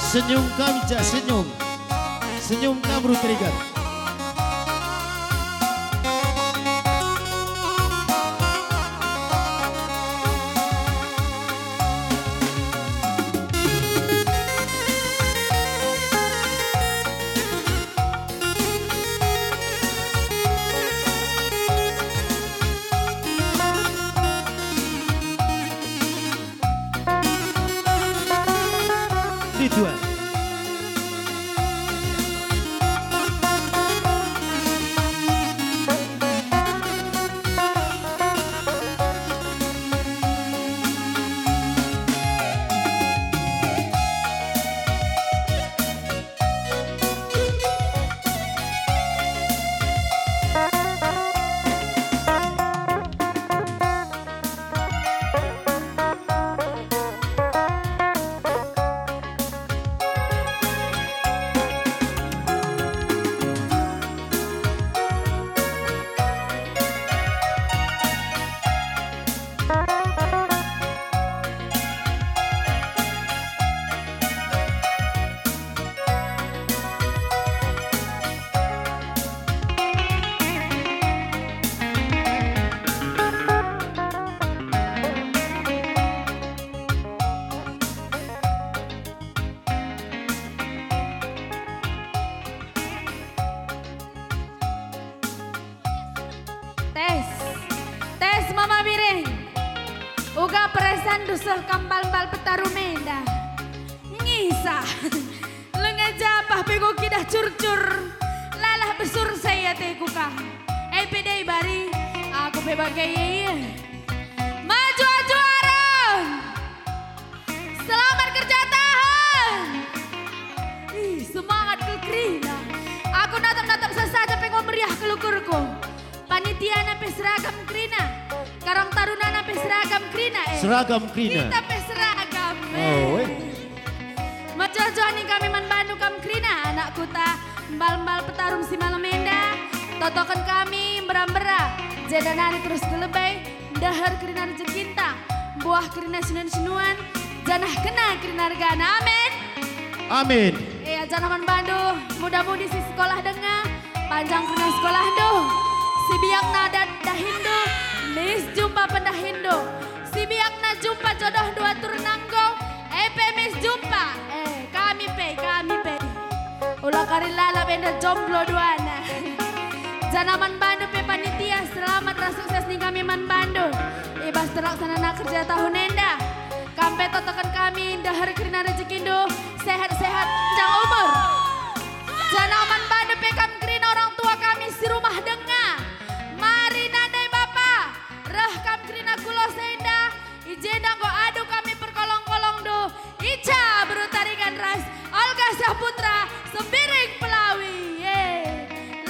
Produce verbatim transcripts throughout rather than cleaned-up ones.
Senyum kam, ja, senyum. Senyum kam, Rut Regan. Ritual. Tes. Tes, Mama Biring. Uga peresan duseh kam mbal-mbal petarum enda. Ngisa. Langa japah pe enggo kidah curcur. Lalah besur saya ateku kam. E pe dai bari, aku pe bage ia. Maju, aju arah. Selamat kerja tahun. Ih, semangat kal kerina. Aku natap-natap sasaja pe enggo meriah kal ukurku. Panitia na pe seragam kerina. Karang Taruna na pe seragam kerina, eh. Seragam kerina. Kita pe seragam, eh. Oh, eh. Mejoh-joh ning kami man bandu kam kerina, anak kuta. Mbal-mbal petarum si malem enda. Totoken kami mbera-mbera. Jenda nari terus kelebe. Ndeher kerina rejekinta, mbuah kerina sinuan-sinuan, janah kena kerina regana. Amin. Amin. Ea, janah man bandu, muda-mudi si sekolah denga, panjang kerina sekolahndu. Si biakna da-, dahinndu, mis jumpa pendahinndu. Si biakna jumpa jodohndu atur nanggo, e pe mis jumpa. Eh, kami pe, kami pe. Ula kari lalap enda jomblo duana. Janah man bandu pe panitia, selamat ras sukses ning kami man bandu. I bas terlaksanana kerja tahun enda. Kam pe totoken kami, ndeher kerina rejekindu, sehat-sehat, panjang umur. Janah man bandu pe kam kerina orang tua kami si rumah denga. Mari nande bapa, reh kam kerina ku los enda, i jenda enggo adu kami perkolong-kolongndu, Ica Beru Tarigan ras Olga Syahputra Sembiring Pelawi. Ye.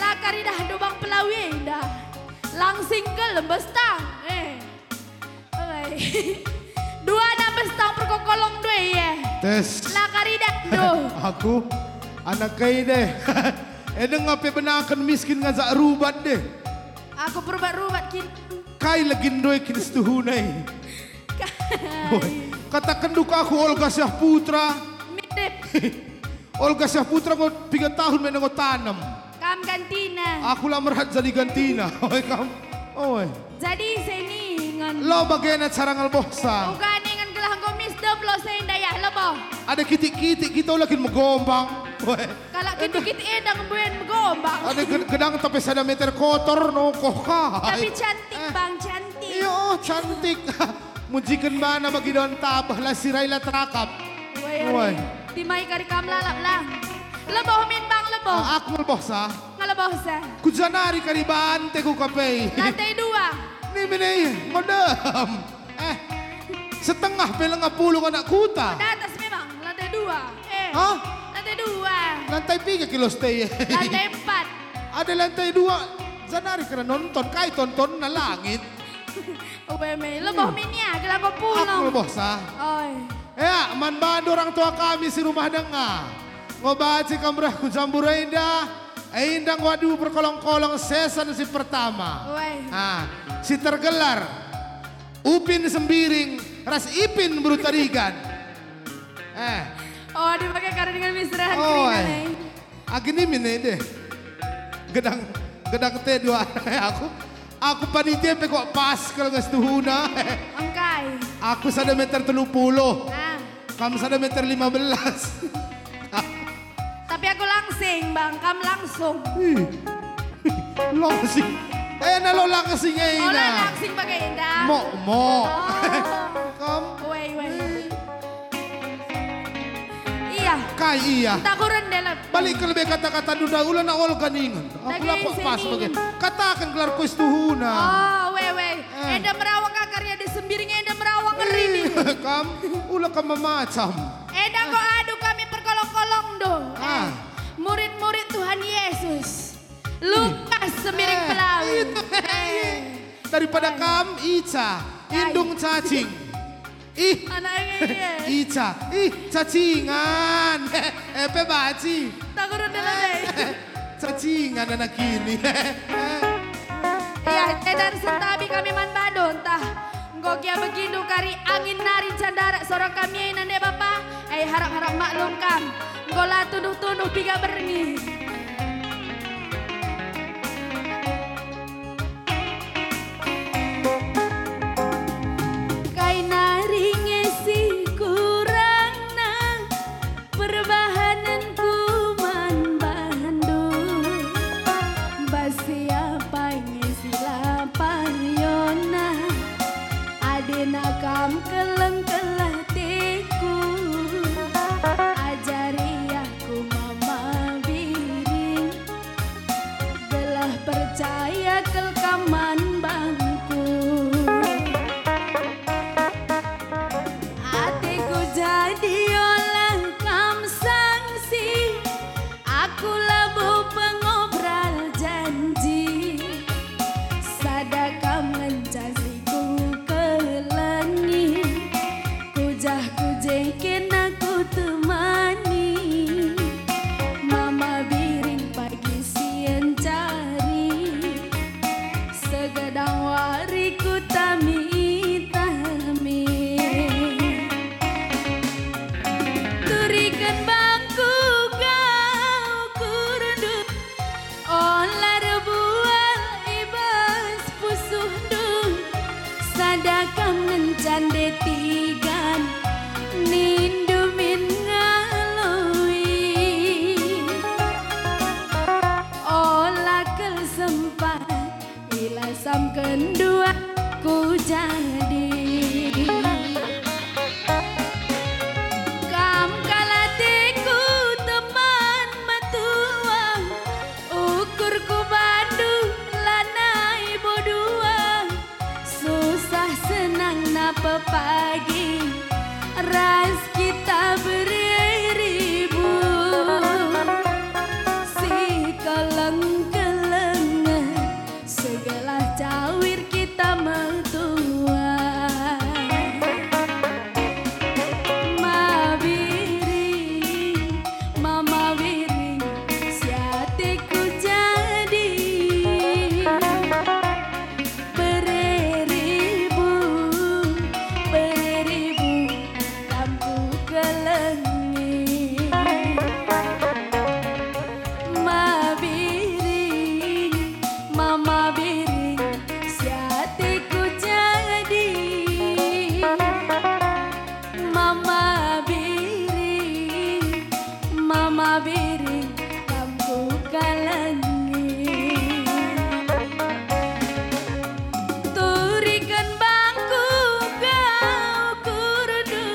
La karidah ndubang Pelawi enda. Langsing ke lembes tang. Eh. Oi. Dua na mbes tang perkokolong dua ye. Tes. La karidah ndo. Aku anak kai deh. Edeng ape benaken miskin ngajak rubat deh. Aku perubat-rubat kin. Kai legin doi kin setuhuna i? Kai. Woi, kataken duka aku Olga Syahputra. Mirip. Olga Syahputra enggo piga tahun me enggo tanem. Kam gantina. Aku la merhat jadi gantina. Oi kam. Oi. Jadi seningen. Lo bagena cara ngelbohsa. Uga ningen gelah enggo mis dep lo senda ya lebo. Ada kitik-kitik kita ulakin megombang. Oi. Kalak kitik-kitik enda ngembuin megombang. Ada ged-, gedang tapi sada meter kotor nokoh ka. Tapi cantik, eh. Bang, cantik. Iyo, cantik. Mujiken bana bagi daun tabeh, la sirai la terakap. Woi, woi. Timai kari kam lalap lang. Leboh min bang, leboh. Ah, aku ngeleboh sa. Ngeleboh sa. Kujanari kari bante ku kapei. Lantai dua. Ni mene, ngodem. Eh, setengah pe lenga pulung anak kuta. Datas memang, lantai dua. Eh, hah? Lantai dua. Lantai piga kilo stay? Lantai empat. Ada lantai dua, janari kena nonton, kai tontonna langit. Upe me, leboh min ya, gelah enggo pulung. Aku leboh sa. Oi. Ya, man bandu orang tua kami si rumah denga. Ngo banci kam reh ku Jambura enda, enda ngo adu perkolong-kolong season si pertama. Woi. Ah, si tergelar Upin Sembiring ras Ipin Beru Tarigan. Eh. Oh, Dipakai kari dengan mesra. Oi. Kerina, eh. Agi ni mine deh. Gedang, gedang te dua. Aku, aku panitia pe kok pas kal nges tuhuna. Engkai. Aku sada meter telu puluh. Ah. Kam sada meter lima belas. Tapi aku langsing, Bang. Kam langsung. Ih. Langsing. Eh, nalo langsing, eh, Oh, ina. Langsing pakai indah. Mok, mok. Oh. Kam. Wei, wei. Iya. Kai iya? Entah kuren deh, Lep. Balik ke lebih kata-kata duda, ula na ol ganingen. Aku Dage lapok pas seningen. Bage. Katakan gelar kuis tuhuna. Oh, wei, wei. Eh. Enda merawang ka karya de sembiring, enda merawang ngeri. Ih, kam, ula kam memacam. Enda ko adu kami perkolong-kolong do. Ah. Eh, murid-murid Tuhan Yesus. Lukas sembiring Eh, pelawi. Itu. Eh. Daripada Baik. Kam, Ica, Baik. Indung cacing. Ih. Anak ini. Ica, ih, cacingan. Eh, pe baci. Takurun dulu deh. Cacingan anak ini. Iya, dan sentabi kami man bandu, ntah. Enggo gia begindu kari angin nari candarak sorong kami e nande Bapa, eh, harap-harap maklum kam. Enggo la tunduh-tunduh piga berngi. Kai nari nge si kurangna perbahanenku man bandu, bas si apai nge si la pariona, adena kam keleng-keleng ateku. Ajari aku mama biring, gelah percaya kal kam man bangku. Ateku jadi ola kam sangsi, aku labo pengobral janji. Sada kam ngenca si kukelengi, kujah-kuje kena kutemani. Mama biring pagi si encari, segedang wari kutami-tami. Turiken bangku kau kurndu, ola erbuah i bas pusuhndu, sada kam ngenca nde tigan nindu min ngaloi. Ola kal sempat ilasamken dua ku jadi. Kam kal ateku teman metua, ukurku bandu lanai bo dua. Susah senangna pepagi ras kita bere ribun. Si keleng-keleng segelah cawir kita metua. Mabiring, mama biring, si ateku jadi. Bere ribu, bere ribu, kam kukelengi. Mabiring, mama biring, si ateku jadi. Mama biring, mama biring, kam kukelengi. Turiken bangku kau kurndu,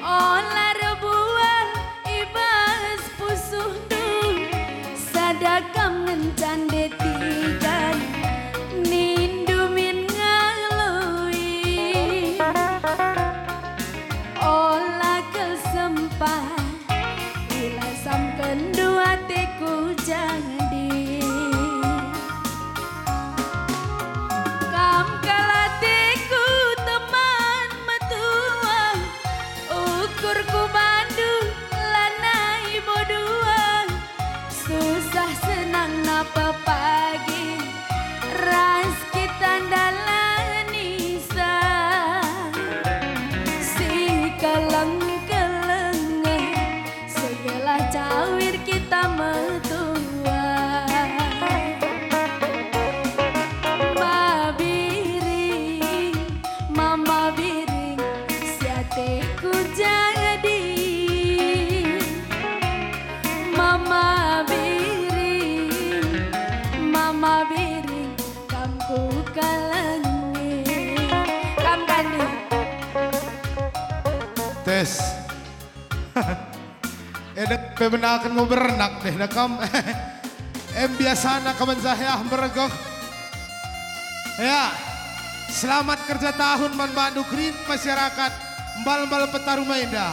ola erbuah i bas pusuhndu, sada kam ngenca nde tigan nindu min ngaloi. Ola kal sempat ilasamken dua ateku jadi. Kam kal ateku teman metua, ukurku bandu lanai bo dua. Susah senangna pepagi ras kita ndalani sa. Si keleng-keleng Edek pe menaken ngo bernak deh na kam. Em biasana kam njahe ah meregeh. Ya, selamat kerja tahun man bandu kerina masyarakat Mbal-mbal Petaruma enda.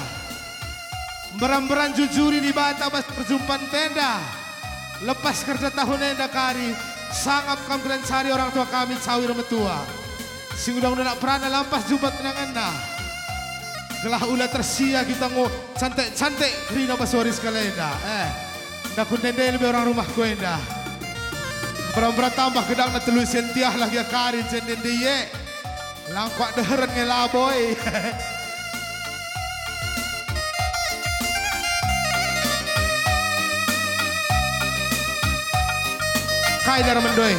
Mberan-mberan jujuri Dibata bas perjumpan tenda. Lepas kerja tahun enda kari, sangap kam kelencar ncari orang tua kami Cawir metua. Si ngundang-undang anak perana lampas jumpa kenangenna. Gelah ula tersia kita ngo cantik-cantik kerina bas wari sekalenda. Eh, enda ku ndende lebe orang rumahku enda. Mberan-mberan tambah gedangna telu isen tiah lah gia kari ncende-nde ie. Langkuak deheren nge labo e. Kai dar mendoi?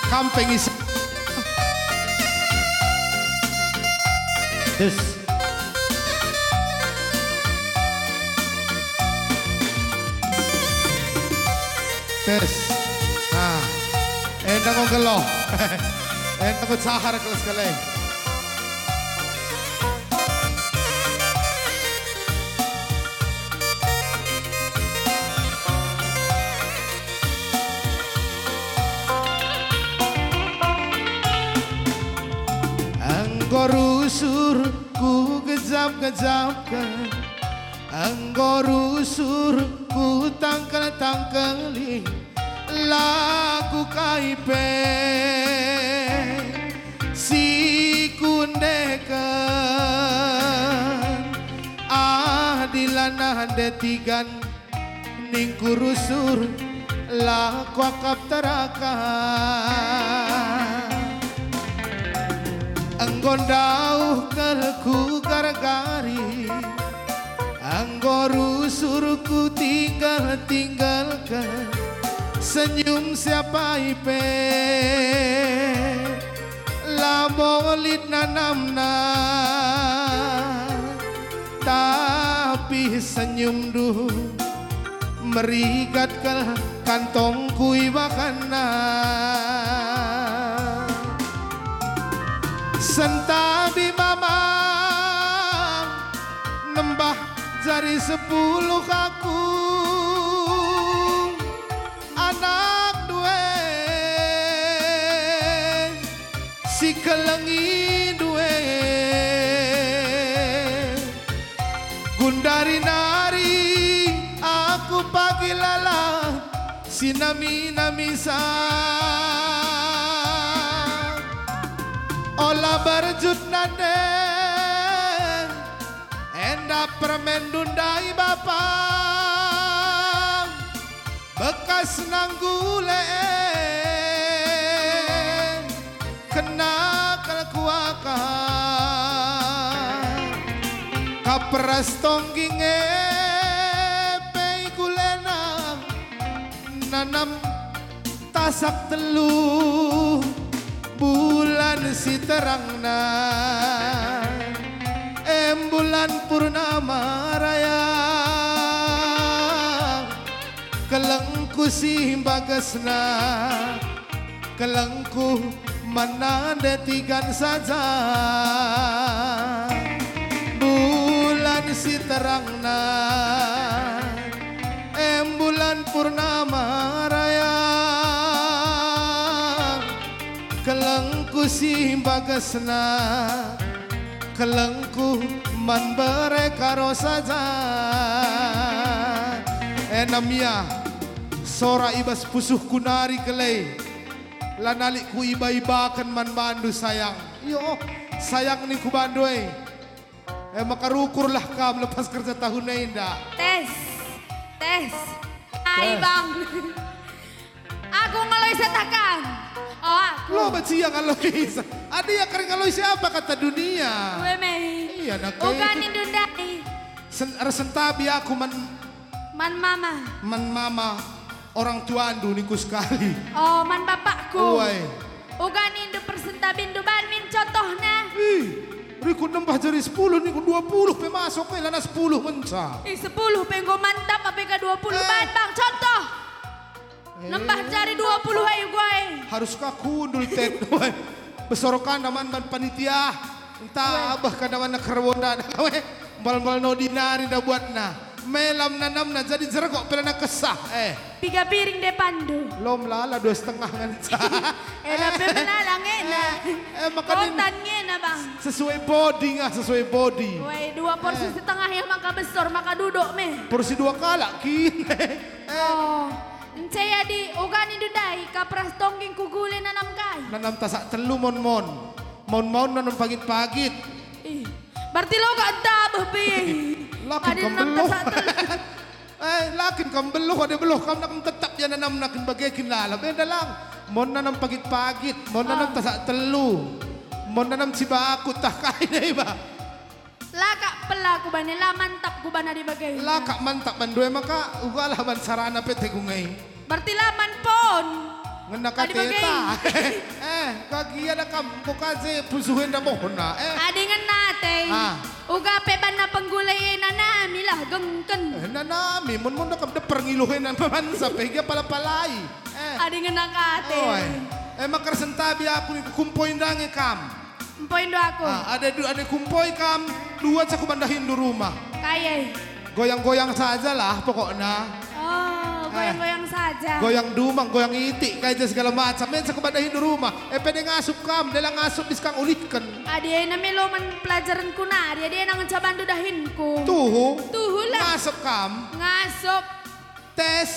Kampeng isi. Tes. Tes. Ah. Enda ngo geloh. Enda ngo cahar keles kale. Enggo rusur ku gejap-gejapken, enggo rusur ku tangkel-tangkeli, la ku kai pe si kundeken. Adi lanah ndetigan ningku rusur, la kuakap teraka. Enggo ndauh kal ku gargari, enggo rusur ku tinggal-tinggalken. Senyum siapai pe labo lit nanamna, tapi senyumndu merigat kal kantongku ibahanna. Sentabi mama nembah jari sepuluh aku, anak due si kelengi due. Gundari nari aku pagi lala si nami-namisa. Ola berjut nande enda permen ndai bapa. Bekas nanggule kena kal kuakap. Kapras tonggi nge pe igulena nanam tasak telu bulan si terangna. Em bulan purnama raya. Kelengku si mbagesna, kelengku man nande tigan saja. Bulan si terangna, em bulan purnama raya, kelengku si mbagesna, kelengku man bere karo saja. Enem ia, sora i bas pusuhku nari kele, lanai lit kuiba-ibaken man bandu sayang. Yo, sayang ningku bandu e. E maka rukurlah kam lepas kerja tahun enda. Tes, tes. Ai, Tes. Bang. Aku ngaloi satakan. Oh, aku. Lo bacia ngaloi sa-, adi ia kari ngaloi siapa kata dunia? Ue me. Iya, nak. Uga nindu ndai. Sen-, ersentabi aku man-, Man mama. Man mama, orang tuandu ningku sekali. Oh, man bapakku. Uai. Uga nindu persentabindu ban min contohna. Ih, rikut nembah jari sepuluh ningku dua puluh pe masuk, eh, lana sepuluh ngenca. Ih, sepuluh pe enggo mantap, ape ka dua puluh. Eh. Ban, Bang, contoh. Eh. Nembah jari dua puluh ayu guai. Harus ka kundul tet. Besor kanda man ban panitia. Entah abah kanda man kerwonda. Mbal-mbal nodi nari nda buatna. Melam nanamna jadi jergok pe lana kesah, eh. Piga piring depanndu? Lom lala dua setengah ngenca. Eh, tapi menala ngena. Eh, eh, maka nin- Kontan ngena, Bang. Sesuai body ngah, sesuai body. Woi, dua porsi Eh. setengah ya maka besar, maka duduk meh. Porsi dua kalak kin. Eh. Oh. Ence adi uga nindu ndai, kapras tongging kugule nanam kai? Nanam tasak telu mon-mon. Mon-mon nanam pagit-pagit. Ih, berarti lo gak dabeh pe. Lakin Adi kam nanam beluh. tasak telu. Eh, lakin kam beluh, adi beluh kam nak tetap ia nanamna kin bage kin lalap. Enda lang. Mon nanam pagit-pagit, mon nanam Ah. tasak telu. Mon nanam cibaku tah kai dai ba. La kak pela kubana, la mantap kubana adi bage. La kak mantap bandu e maka, ugalah ban sarana pe te ku nge. Berarti la man pon. Ngena Adi bage. kateta. Eh, kagia da kam, engko ka je pusuh enda bohna, eh. Adi ngena te. Ah. Uga pe banna penggule e nanami lah gengken. Eh, nanami, mun, mun da kam deper ngiluh e nan bansa pe gia pala-palai. Eh. Adi ngena kate. Oi. Eh, maka sentabi aku ni kukumpoi ndange kam. Empoi ndo aku. Ah, adi du-, adi kumpoi kam, dua ca kubandahinndu rumah. Kai e? Goyang-goyang sajalah pokokna. Oh, Eh. goyang-goyang saja. Goyang dumang, goyang itik, kai ja segala macam. Enda ca kubandahinndu rumah. Eh, pede ngasup kam, dela ngasup bis kang ulihken. Adi ena melo man pelajarenku nari, adi ena ngenca bandu dahinku. Tuhu. Tuhulah. Ngasup kam. Ngasup. Tes.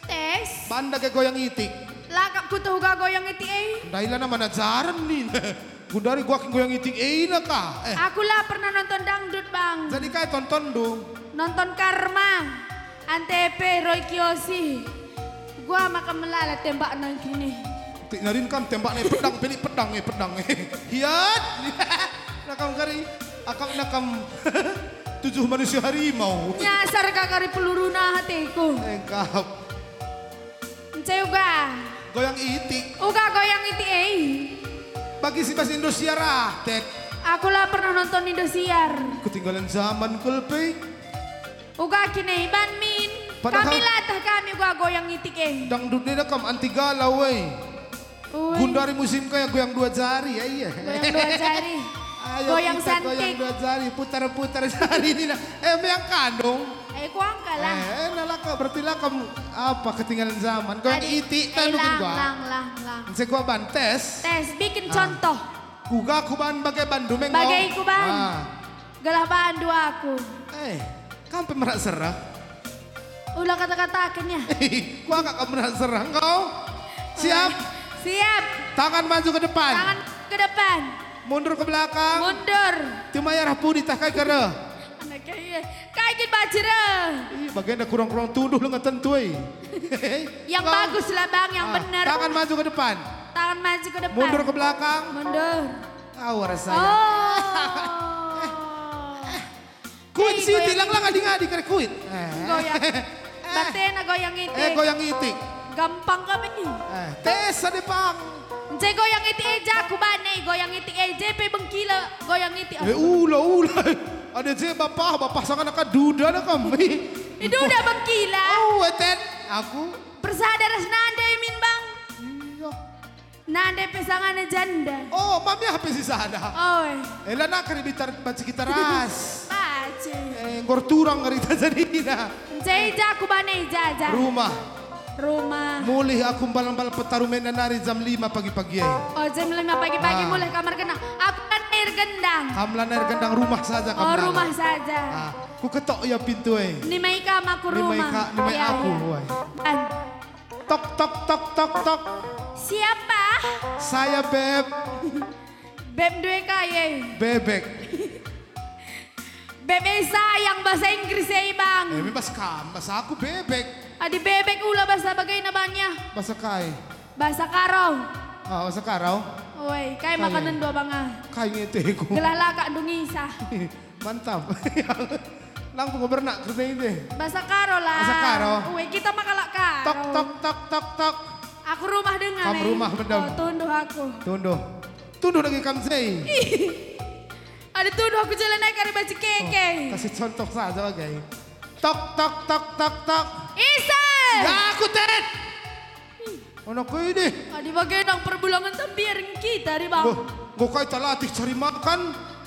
Tes. Banda ge goyang itik. La kak kutuh uga goyang itik e. Ndai la na mana jaren nin. Gundari gua kin goyang itik e ina ka. Eh. Aku la pernah nonton dangdut, Bang. Jadi kai tontonndu? Nonton Karma, Antv, Roy Kiyoshi. Gua maka melala tembakna kini. Tik narin kam tembakna pedang, pilih pedang e, pedang e. Hiat. Nakam kari, akapna kam tujuh manusia harimau. Nyasar ka kari peluruna ateku. Engkap. Ence uga. Goyang itik. Uga goyang itik e. Bagi si bas Indosiar ah, Tet. Aku la pernah nonton Indosiar. Ketinggalan zaman kal pe. Uga kine iban min. Padahal Kami latah kami uga goyang itik e. Dangdut deda kam anti galau e. Ui. Gundari musim kaya goyang dua jari, ya iya. Goyang dua jari. Ayo Goyang kita goyang santik. dua jari, putar-putar jari ini nah. Eh, meang kandung. Eh, kuangka lah. Eh, eh, nah, lah kau berarti lah kamu apa ketinggalan zaman. Goyang Adi, itik, eh, tanu lang, gua. lang, lang, lang. Saya gua ban tes. Tes, bikin Ah. contoh. Kuga ku ban bage bandu mengong. Bage ku ban. Ah. Gelah bandu aku. Eh, kam pe merak serah. Ula kata-kataken ya. Kuakap kam merak serah engkau. Siap? Siap. Tangan maju ke depan. Tangan ke depan. Mundur ke belakang. Mundur. Cuma arah pudi tah kai kere. Anak kai, kai kin bajere. Ih, bagenda kurang-kurang tuduh lenga tentu, eh. Yang Engkau. bagus lah, Bang, yang Ah, bener. tangan maju ke depan. Tangan maju ke depan. Mundur ke belakang. Mundur. Awar saya. Oh. Kuit Ih, siti goyang lang-lang itik. adi-ngadi kare kuit. Eh. Goyang. Batena goyang itik. Eh, goyang itik. Gampang kami. Eh, tes ade pang. Nce goyang itik e jaku bane, goyang itik e je pe bengkila goyang itik. Eh, ula, ula. Ada je bapah, bapah sangana ka duda na kami. Eh, duda bengkila. Oh, etet. Aku. Persada ras nande min, Bang. Iya. Nande pe sangana janda. Oh, mami apa sisada? Oi. Ela nak kari bitar banci kita ras. Banci. Eh, nggor turang kari ta jadina. Nce jaku bane jaja. Rumah. Rumah. Mulih aku mbal-mbal petaru mena nari jam lima pagi-pagi e. Oh, jam lima pagi-pagi Ah. mulih kamar kena. Aku kan air gendang. Kam lan air gendang rumah saja kam Oh, lan. rumah saja. Ah, ku ketok ia pintu e. Nimai kam aku Nimai rumah. ka, nimai Iya, aku, iya. wai. Dan Tok, tok, tok, tok, tok. Siapa? Saya, Beb. Beb due kai e? Bebek. Beb e sayang bahasa Inggris e, Bang. Eh, me bas kam, bas aku bebek. Adi bebek ula bahasa bagena bannya. Bahasa kai? Bahasa Karo. Ah, bahasa Karo? Woi, kai Kai. makanan dua banga? Kai ngeteku. Gelah lakak ndungisa. Mantap. Lang penggoberna kerja ini. Bahasa Karo lah. Bahasa Karo. Uwe, kita mah kalak Karo. Tok, tok, tok, tok, tok. Aku rumah dengan, Kam eh. rumah, mendem. Oh, tunduh aku. Tunduh. Tunduh lagi kam sei. Ada tunduh aku jalan naik kari baju keke. Oh, kasih contoh saja, oke. Tok, tok, tok, tok, tok. Isa! Ya, aku tet. Anak ini. Adi bage nang perbulangan tambiar kita, ri, Bang. Enggo, enggo kai talatih cari makan.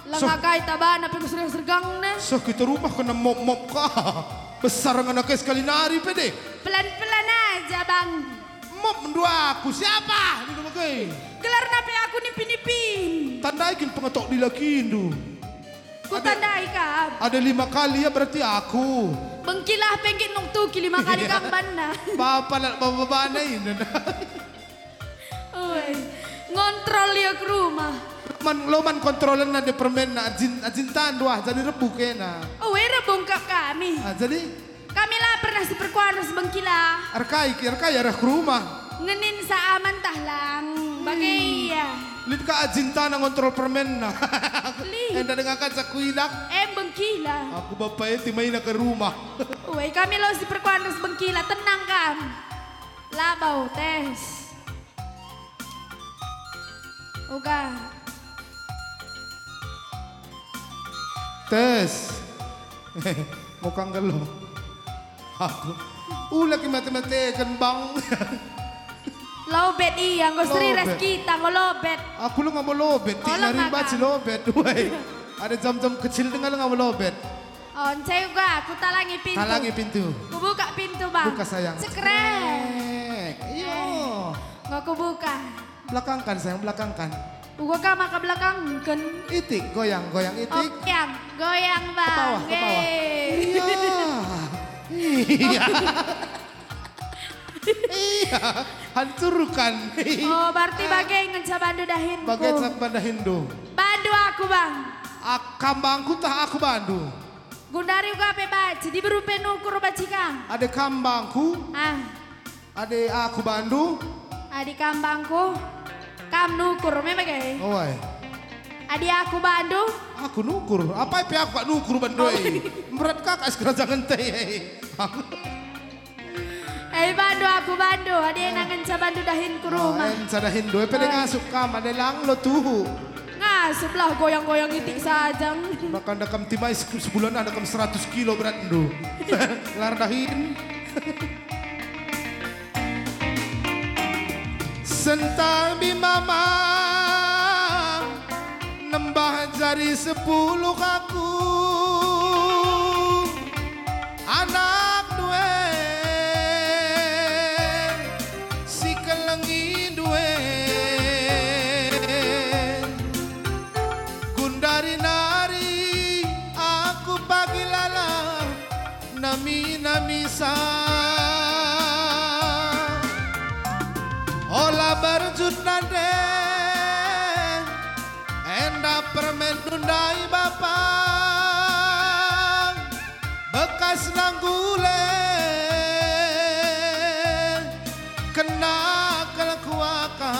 Langa kai tabana pe ku sergang-sergangna. Seh, kita rumah kena mop-mop ka. Besar ngena ke sekali nari pe deh. Pelan-pelan aja, Bang. Mop ndu aku, siapa? Nina bage. Gelarna pe aku nipi-nipin. Tandai kin pengetok dilakindu. Ku Ada, tandai kam. Ada lima kali ya berarti aku. Bengkilah pe nggit nungtuki lima kali kam banna. Bapa lah, bapa bana ini. Oi, ngontrol ia ke rumah. Man, lo man kontrolen nande permenna, ajin, ajin tandu ah, jadi rebu kena. Oi, rebu engkap kami. Ah, jadi? Kami la pernah siperkuan ras bengkila. Erkai ki, erkai arah ke rumah. Ngenin sa aman tah lang. Bage ia. Lit ka ajin tandu ngontrol permenna. Lit. Enda denga kaca kuidak. Em bengkila. Aku bapa eti maina ke rumah. Oi, kami lo siperkuan ras bengkila, tenang kam. Labau, tes. Uga. Tes. Mau kang gelo. Aku. Ula ki mate-mateken, Bang. Lobet ia, enggo seri ras kita, enggo lobet. Aku lo ngabo lobet, ti nari baci lobet. Weh. Ada jam-jam kecil denga lo ngabo lobet. Oh, ncai uga, kutalangi pintu. Talangi pintu. Kubuka pintu, Bang. Buka, sayang. Cekrek. Cekrek. Iyo. Eh, enggo kubuka. Belakangkan, sayang, belakangkan. Uga ka maka belakangken. Itik, goyang, goyang, itik. Oh, goyang, goyang, Bang. Ke bawah, ke bawah. Yeay. Iya. Iya. Hancurkan. Oh, berarti bage ngenca bandu dahinku. Bage ngenca bandu dahinku. Bandu aku, Bang. Ak-, kambangku tah aku bandu. Gundari uga pe baci, diberu pe nukur baci kam. Adi kambangku. Ah. Adi aku bandu. Adi kambangku. Kam nukur, me bage. Oi. Adi aku bandu. Aku nukur. Apai pe aku kak nukur bandu, oh, eh. Berat kakak sekerajangen teh, eh. Eh, bandu aku bandu, adi ena ngenca bandu dahin ku rumah. Oh, ngenca dahin dua, pede ngasup kam, adi lang lo tuhu. Ngasup lah goyang-goyang itik saja. Bahkan dakam timai se-, sebulan ada kam seratus kilo beratndu. Lar dahin. Sentabi mama nembah jari sepuluh aku. Anak due si kelengi due. Gundari nari aku pagi lala nami-namisa. Ola berjut nande enda permen ndai bapa. Bekas nanggule kena kelkuaka.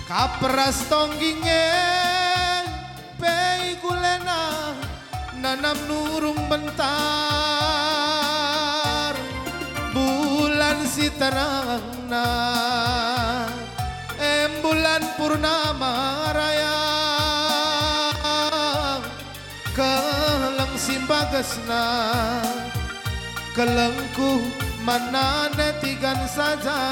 Kapras tongging e pe igulena nanam nurung bentar. Bulan si terangna, em bulan purnama raya. Keleng si mbagesna, kelengku man nande tigan saja.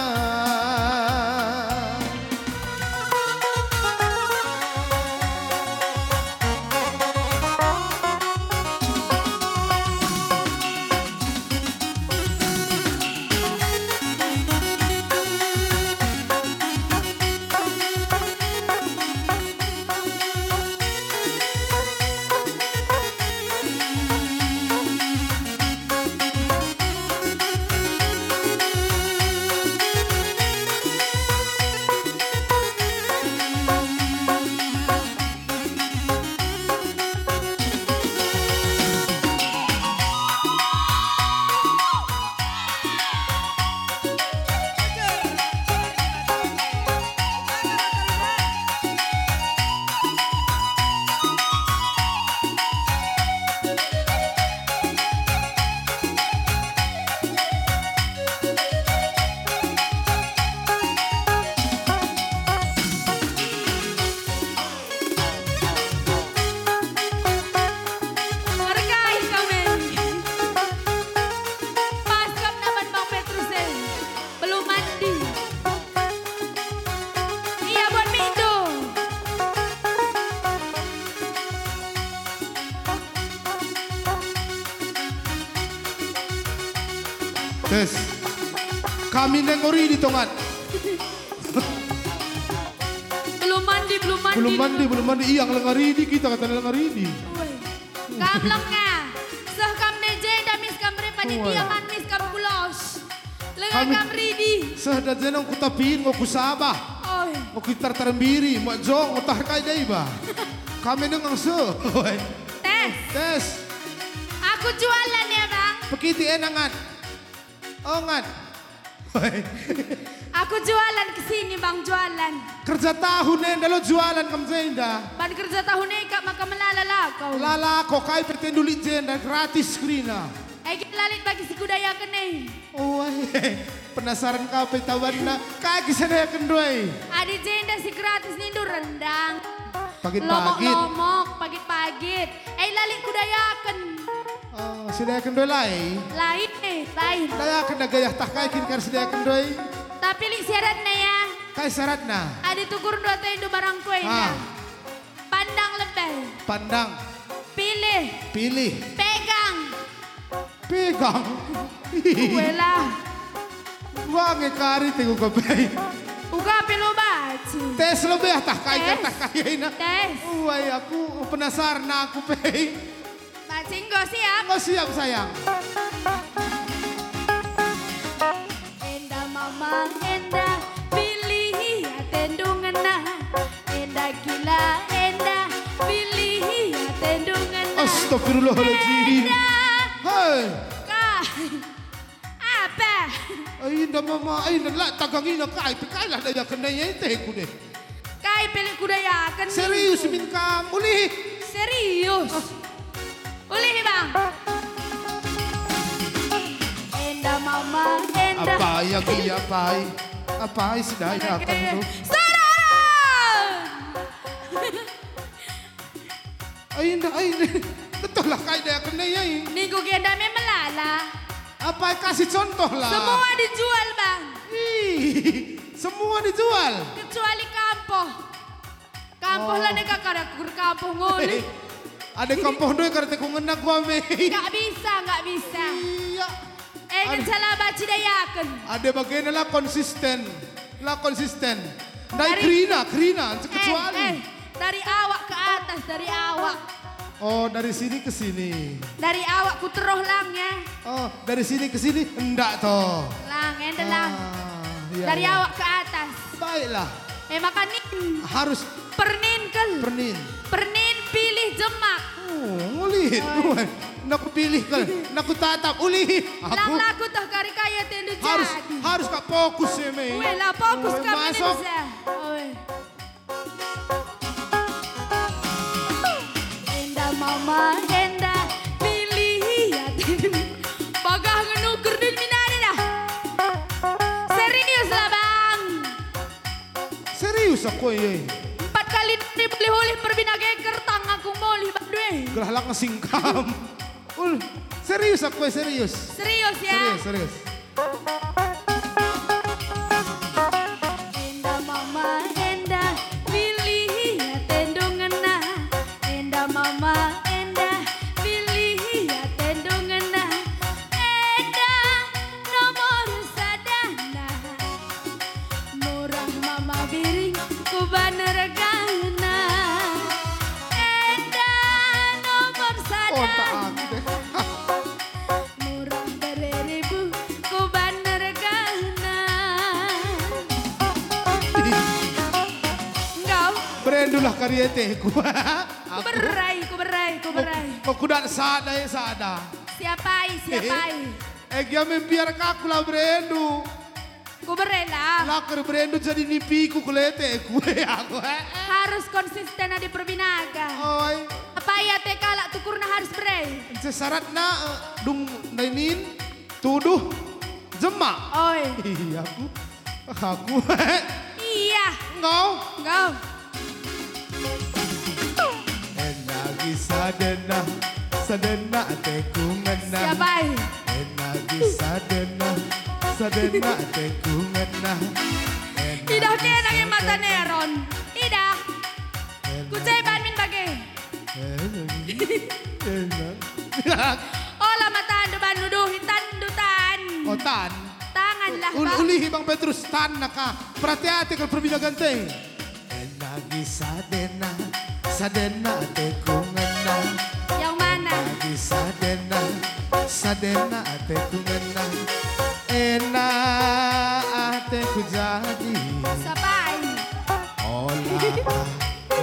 Tes. Kami nengori di tongan. Belum mandi, belum mandi. Belum mandi, belum mandi. Iya, ngelengar idi kita, kata ngelengar idi. Woi. Kam lenga. Seh kam D J, damis kam bere panitia, Woi. Man mis kam kulos. Lenga Kami kam ridi. Seh da jenong kutapin, ngo kusabah. Oi. Ngo kitar-tar mbiri, mak jong, ngo tar kai dai ba. Kami dengang seh. Woi. Tes. Tes. Aku jualan ya, Bang. Pekiti enangan. Ongan. Aku jualan ke sini, Bang, jualan. Kerja tahun enda lo jualan kam jenda. Ban kerja tahun e kap maka melala la kau. Lala ko kai pe tendu lit jenda, gratis kerina. Ege lalit bagi si kudayaken e. Oh, penasaran ka pe tabanna. Kai kisah dayaken doy? Adi jenda si gratis nindu rendang. Pagit-pagit. Lomok-lomok, pagit-pagit. Eh, lalit kudayaken. Oh, si dayaken doy lai? Lain, eh, lain. Dayaken da gayah tah kai kin kar si dayaken doy? Tapi lit syaratna ya. Kai syaratna? Adi tukur dua tendu barang kue Ah. Pandang lebe. Pandang. Pilih. Pilih. Pegang. Pegang. Kuelah. Wange kari te uga pe. Uga pe lo baci. Tes lebe tah kai Tes. Tah kai ina. Tes. Uai aku penasaran aku pe. Baci enggo siap. Enggo siap sayang. Enda mama, enda pilih atendu ngena. Enda gila, enda pilih atendu ngena. Astagfirullahaladzim. Enda. Hei. Ka. Apa? Ai, enda mama, ai, enda la tagangina kai, pe kai lah dayaken ndai ateku deh. Kai pe lit kudayaken. Serius min kam, ulih. Serius. Ulih, Bang. Enda mama, enda. Apai agi, apai? Apai si dayaken tu? Saran! Ai, enda, ai, enda. Betullah kai dayaken ndai, ai. Ningku genda me melala. Apai kasih contoh lah. Semua dijual, Bang. Ih, semua dijual. Kecuali kampoh. Kampoh Oh. La neka kada kur kampoh ngulih. Ada kampoh ndoi kada teku ngena gua me. Nggak bisa, nggak bisa. Iya. Eh, Ada. Ngenca la baci dayaken. Ada bagena la konsisten. La konsisten. Ndai Dari kerina, kerina, Eh, kecuali. Eh, dari awak ke atas, dari awak. Oh, dari sini ke sini. Dari awak ku teroh lang ya. Oh, dari sini ke sini, endak toh. Lang, enda lang. Ah, iya, Dari iya. Awak ke atas. Baiklah. Eh, maka nin. Harus Pernin kel. Pernin. Pernin pilih jemak. Oh, ngulih. Oh. Nak pilih kel. Nak tatap ulih. Lang Aku laku tah kari kaya tendu harus jadi. Harus kak fokus ya, Mei. Weh, lah fokus Weh, kami masuk. Indonesia. Weh. Enda mama, enda pilih atendu. Bagah ngenukur din minani dah. Serius lah, Bang. Serius aku, eh. Empat kali nari bulih-ulih perbina geger tang aku mulih bandu, eh. Gelah lang singkam. Ul, serius aku, eh, serius. Serius, ya? Serius, serius. Enda mama, enda pilih atendu ngena. Enda mama, enda pilih atendu ngena. Enda nomor sadana. Murah mama biring kuban regana. Enda nomor Kontak sadana. Aku deh. Murah bere ribu kuban regana. Enggau. Berendulah kari ateku. Aku. Kuberai, kuberai, kuberai. Mau kudat sada ya sada. Siapai, siapai. Eh, gia membiar aku lah berendu. Kuberela. Laker berendu jadi nipiku kuleteku. Aku, eh, eh. Harus konsisten adi perbinaga. Oi. Apai ate kalak tukurna harus bere. Syaratna, eh, dung ndainin tuduh jemak. Oi. Iya, aku. Aku. Iya. Engkau. Engkau. Enda bisa denah, sadenah ateku ngena. Siapai? Enda bisa denah, sadenah ateku ngena. Enda Idah bisa kena nge mata denah. Neron. Idah. Enda Kuceban min bage. Enda. Enda. Ola matandu bandu duhi tandu tan. Oh, Tan. Tanganlah, Ul-, Bang. Ulihi Bang Petrus, tanna ka. Perhati-hati kal perbinaganta. Ena gi sadena, sadena ateku ngena. Yang mana? Ena gi sadena, sadena ateku ngena. Ena ateku jadi. Sapai. Ola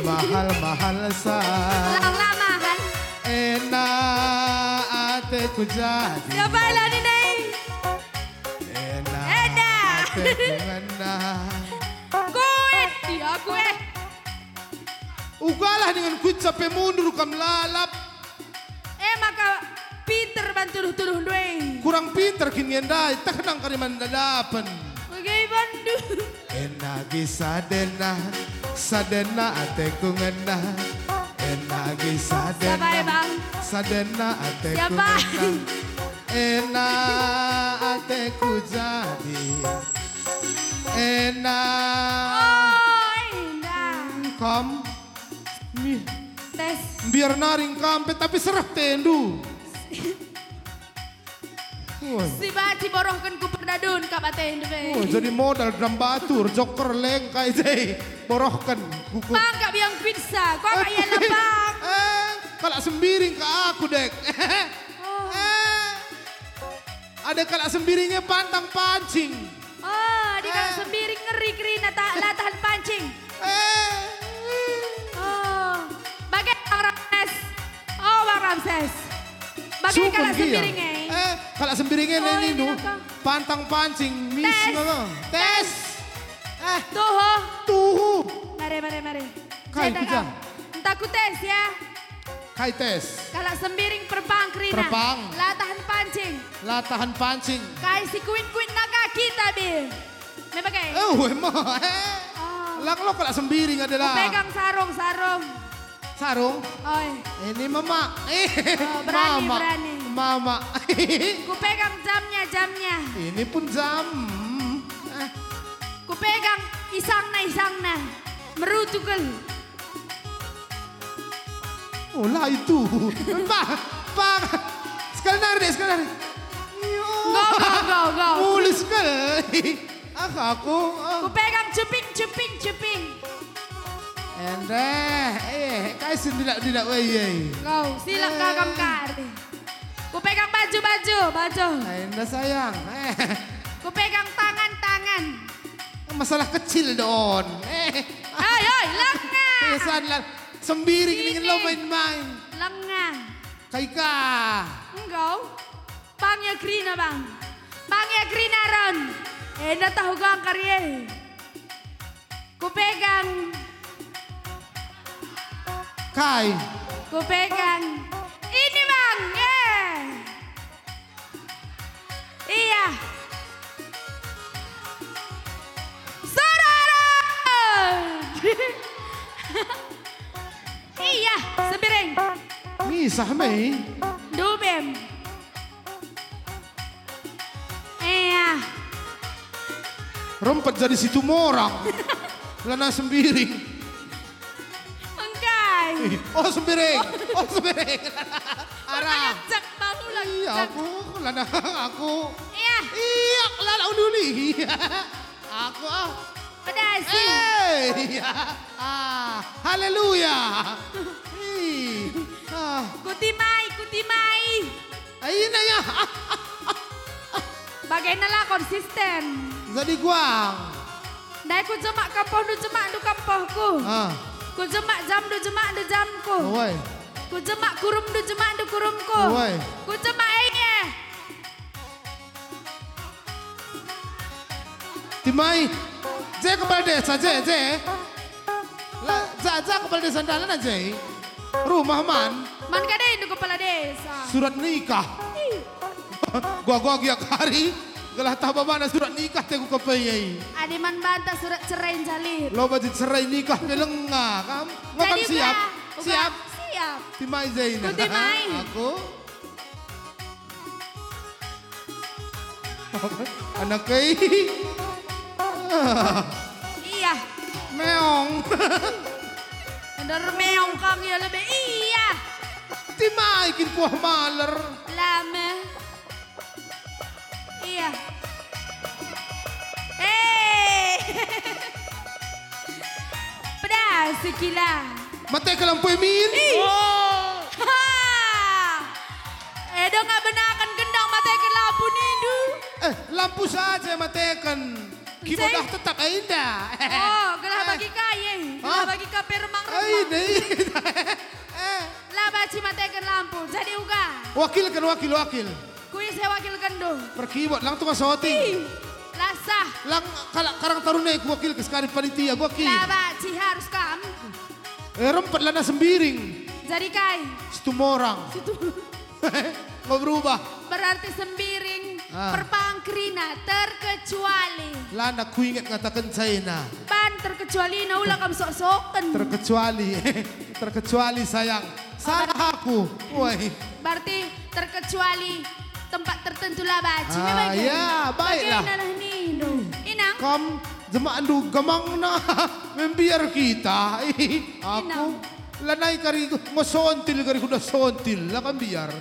mahal-mahal sa. Lang la mahal. Ena ateku jadi. Sapai lah ni dai. Ena. Ena. Ateku ngena. Kuit, ya kuit. Ugalah dengan kuit sampai mundur kam lalap. E maka pinter bantuduh-tuduh ndai. Kurang pinter kin ngendai, teh nang kari man dadapen. Bage bandu. Ena gi sadena, sadena ateku ngena. Ena gi sadena, Sabai, Bang. Sadena ateku Siapa? Ngena. Ena ateku jadi. Ena. Oh, indah. Kam. Mi. Tes. Biar naring kam pe, tapi sereh tendu. Woi. Si banci borohken ku perdadun kap atendu pe. Oh, jadi modal dam batu, joker leng kai je. Borohken. Kuku. Bang kap yang pizza, kau apa ya lebang? Eh, kalak Sembiring ka aku, Dek. Oh. Eh. Ada kalak Sembiring e pantang pancing. Oh, di kalak Eh. Sembiring ngeri kerina tak la tahan pancing. Eh. Oh, bage Bang Ramses. Oh, Bang Ramses. Bage Sukun kalak gia. Sembiring e. Eh, kalak Sembiring e Oh, neni ini ndu. Apa? Pantang pancing, mis Tes. Ngono. Tes. Eh. Tuhu. Tuhu. Mari, mari, mari. Kai Saya tak kuja. Kau. Entah ku tes ya. Kai tes. Kalak Sembiring perpang kerina. Perpang. La tahan pancing. La tahan pancing. Kai si kuit-kuit naga kita, Bil. Memang kai? Oh, emang. Eh. Oh. Lang lo kalak Sembiring adalah. Ku pegang sarung, sarung. Sarung? Oi. Ini mama. Eh, Oh, berani, mama. Berani. Mama. Ku pegang jamnya, jamnya. Ini pun jam. Eh. Ku pegang isangna, isangna. Merutu kal. Oh, la itu. Pak, pak. Sekali nari deh, sekali nari. Yo. Go, go, go, go. Mulus kal. Ah, aku. Ah. Ku pegang cuping, cuping, cuping. Endeh, eh, kai si ndidak-ndidak wei, eh. Go, silak Eh. Gagam kari. Ku pegang baju, baju, baju. Endeh, sayang. Eh. Ku pegang tangan, tangan. Masalah kecil don. Eh. Ai, ai, langa. Kesan lah. Sembiring Ini. Ningen lo main-main. Langa. Kai ka. Enggau. Bang ya kerina, Bang. Bang ya kerina, Ron. Enda tahu gangkar ye. Ku pegang. Kai. Ku pegang. Ini, Bang. Ye. Iya. Saudara. Iya, Sembiring. Misah me. Dubem. Iya. Rempet jadi Situmorang. Lana Sembiring. Engkai. Ih, oh, Sembiring. Oh, Sembiring. Arah. Cek baru lagi. Iya, aku, lana aku. Iya. Iya, lana uli-uli. Aku, ah. Pedasi. Eh, iya. Ah, haleluya. Ih, ah. Kutimai, kutimai. Aina ya. Bagena la konsisten. Jadi guang. Ndai kujemak kampohndu jemakndu kampohku. Ah. Kujemak jamndu jemakndu jamku. Oi. Kujemak kurumndu jemakndu kurumku. Oi. Kujemak e nge. Timai. Je kepala desa, je, je. La, ja, ja kepala desa ndalan aja, eh. Rumah man. Man kade indu kepala desa. Surat nikah. Ih. Gua, gua giak hari. Gelah tah babana surat nikah te ku kepe, eh. Adi man banta surat cerai njali. Lo baju cerai nikah pe lenga, kam. Nggo kam Jadi siap? Uga, uga Siap? Siap. Timai Zainah. Ku timai. Aku. Anak kei. Iya. Meong. Bener meong kang ya lebe. Iya. Timai kin kuah maler. Lame. Iya. Eh. Pedas sekila. Mate ke lampu e min. Ih. Oh. Ha. Eh, dong nggak benakan gendang mate ke lampu nindu. Eh, lampu saja mateken. Kibodah tetap, eh, indah. Oh, gelah bagi kai, eh. Gelah bagi kape remang-remang. Eh, indah, indah. Eh. La banci mateken lampu, jadi uga. Wakilken, wakil, wakil. Kui se wakilkenndu? Perkibot, lang tukang soting. Ih, la sah. Lang kalak Karang Taruna e kuwakilken sekali panitia, gua ki. La banci harus kam. Eh, rempet lana sembiring. Jadi kai? Situmorang. Situ. Nggak berubah. Berarti sembiring, ah, perpangkerina terkecuali. Lana kuinget ngataken caina. Ban terkecualina ula kam sok-soken. Terkecuali. Terkecuali sayang. Salah aku. Woi. Berarti terkecuali tempat tertentu la banci. Ah, memang, ya, baiklah. Bagaimana lah nindu? Inang? Kam jemakndu gemangna membiar kita. Aku Inang. Lanai kari mesontil kari kuda sontil, la kam biar.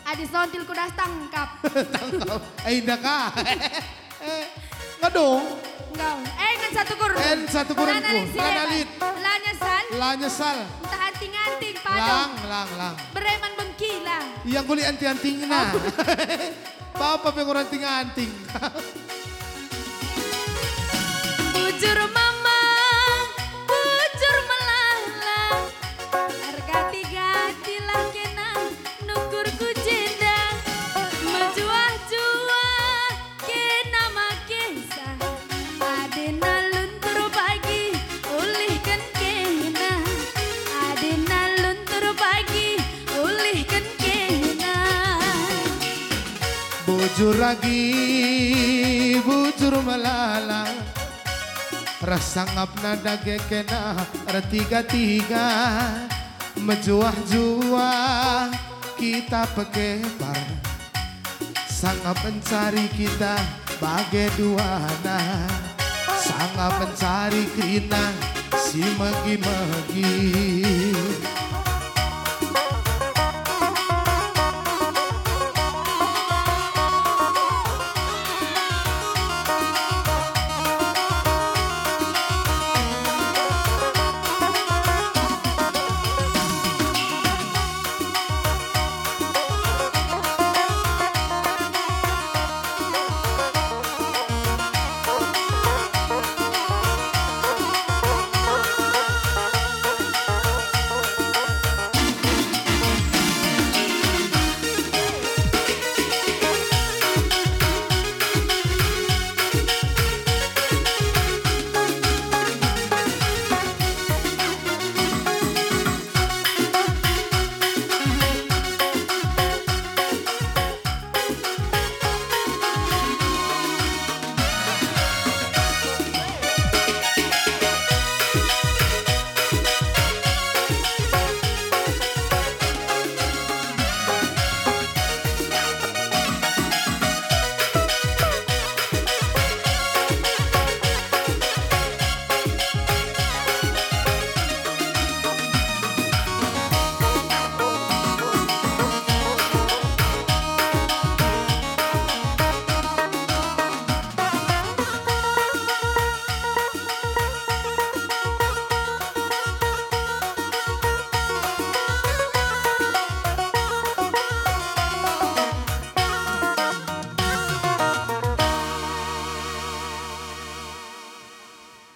Adi sontil kuda tangkap. Tangkap. Eh, indah ka. Eh, ngadong. Enggau. Eh, ngen satu kurung. Eh, satu kurungku. Lana lit si Lana lebat. Lit. La nyesal. La nyesal. Ntah anting-anting, padu. Lang, lang, lang. Bereman bengkila. Yang kulit anting-antingna. Oh. Bapa pe nggo ranting-anting. Bujur mama, bujur melala, ergati-gatilah kena nukur ku jenda, mejuah-juah kena makesa. Adena luntur pagi, ulihken kena. Adena luntur pagi, ulihken kena. Bujur agi, bujur melala, ras sangapna dage kena ertiga-tiga. Mejuah-juah kita pekepar, sangap encari kita bage duana, sangap encari kerina si megi-megi.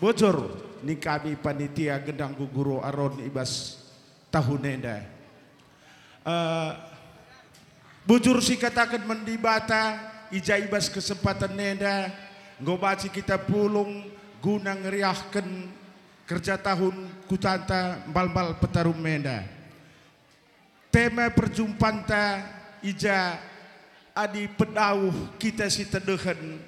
Bujur ning kami panitia gendang guguru Aron i bas tahun enda. Eh, bujur sikataken man Dibata, i ja i bas kesempaten enda enggo banci kita pulung guna ngeriahken kerja tahun kutanta Mbalmbal Petarum enda. Tema perjumpanta i ja, adi pedauh kita si tedehen,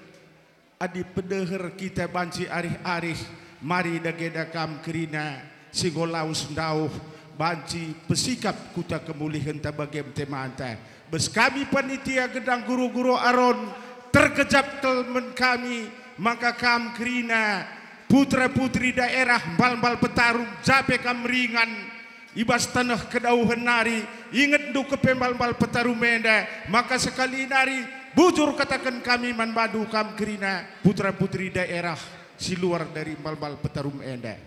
adi pedeher kita banci arih-arih, mari dageda kam kerina si enggo lawes ndauh banci pesikap kuta kemulihenta bagem temanta. Bas kami panitia gendang guru-guru Aron, terkejap kal man kami maka kam kerina putra-putri daerah Mbalmbal Petarum, ja pe kam ringan i bas taneh kedauhen nari, ingetndu kepe Mbalmbal Petarum enda, maka sekali nari Bujur kataken kami man bandu kam kerina putra-puteri daerah si luar dari Malmal Petarum enda.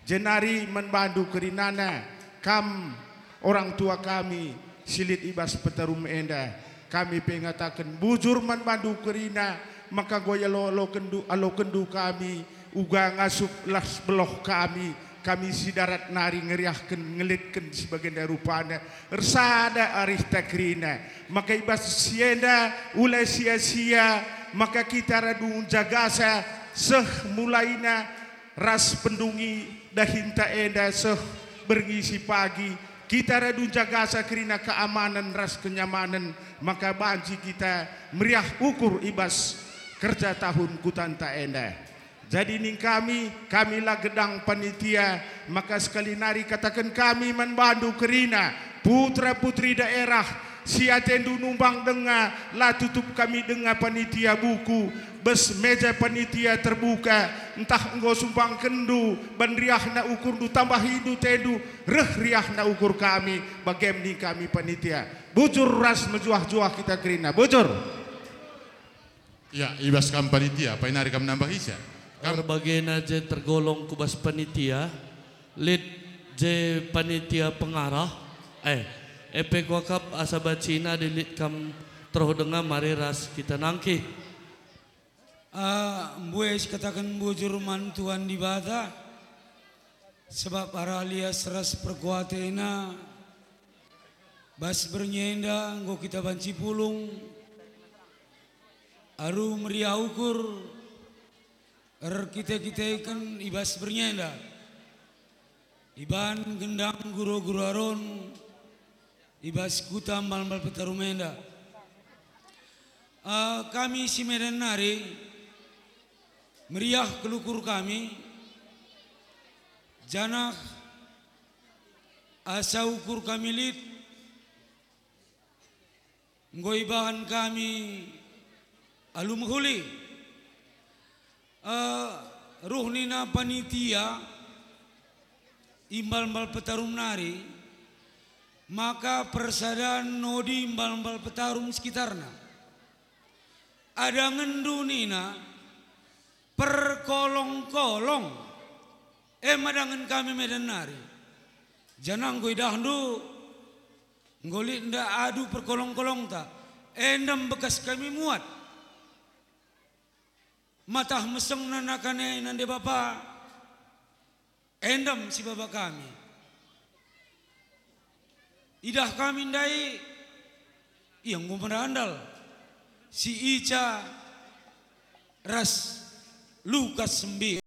Jenari man bandu kerinana kam orang tua kami si lit i bas Petarum enda. Kami pe ngataken bujur man bandu kerina, maka enggo ialo-alokenndu, alokenndu kami uga ngasup las beloh kami, kami si darat nari ngeriahken, ngelitken si bagenda rupana, ersada arihta kerina. Maka i bas si enda, ula sia-sia, maka kita radu njagasa seh mulaina ras pendungi dahinta enda seh berngi si pagi, kita radu njagasa kerina keamanen ras kenyamanen, maka banci kita meriah ukur i bas kerja tahun kutanta enda. Jadi ning kami, kami la gedang panitia, maka sekali nari kataken kami man bandu kerina, putra-puteri daerah, si atendu numbang denga, la tutup kami denga panitia buku, bas meja panitia terbuka, ntah enggo sumbangkenndu ban riahna ukurndu, tambahindu tendu, reh riahna ukur kami, bagem ning kami panitia. Bujur ras mejuah-juah kita kerina. Bujur. Ya, i bas kam panitia, pai nari kam nambahisa. Kam Erbagena je tergolong ku bas panitia, lit je panitia pengarah, eh, e pe kuakap asa bacina adi lit kam teruh denga mari ras kita nangkih. Ah, mbue sikataken bujur man Tuhan Dibata, sebab arah lias ras perkuatena, bas berngi enda enggo kita banci pulung, alu meriah ukur, erkite-kiteken i bas berngi enda, iban gendang guru-guru Aron i bas kuta Malmal Petarum enda. Eh, kami si Medan nari meriah kelukur kami, janah asa ukur kami lit, enggo ibahan kami alu mehuli. Eh, ruh nina panitia i Malmal Petarum nari, maka persadan nodi Malmal Petarum sekitarna. Adangenndu nina perkolong-kolong, e madangen kami Medan nari. Janah enggo idahndu, enggo lit nda adu perkolong-kolongta, endem bekas kami muat. Matah mesengna naka nai nande bapa, endem si baba kami. Idah kami ndai, ia enggo merandal si Ica ras Lukas Sembir.